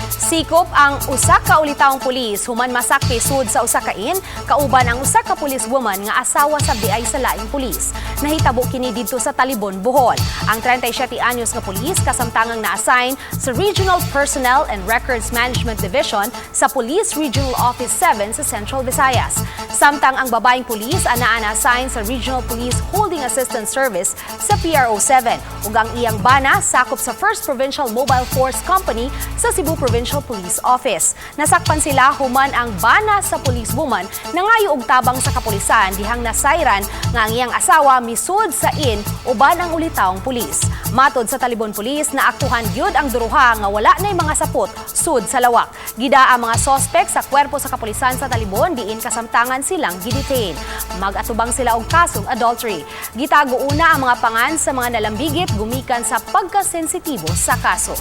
Sikop ang usa ka ulitawong pulis human masakpi sud sa usa ka inn kauban ang usa ka policewoman nga asawa sa diay sa laing pulis. Nahitabo kini didto sa Talibon, Bohol. Ang 37 anyos nga pulis kasamtangang na-assign sa Regional Personnel and Records Management Division sa Police Regional Office 7 sa Central Visayas. Samtang ang babaeng pulis anaa na-assign sa Regional Police Holding Assistance Service sa PRO 7 ug ang iyang bana sakop sa 1st Provincial Mobile Force Company sa Cebu Provincial Police Office. Nasakpan sila human ang bana sa policewoman nangayo og tabang sa kapulisan dihang nasayran nga ang iyang asawa misud sa inn uban ang ulitawong pulis. Matod sa Talibon Police, naaktuhan gyud ang duruha nga wala nay mga sapot sud sa lawak. Gidaa ang mga sospek sa kwerpo sa kapulisan sa Talibon diin kasamtangan silang gidetain. Mag-atubang sila og kasong adultery. Gitago una ang mga pangan sa mga nalambigit gumikan sa pagkasensitibo sa kaso.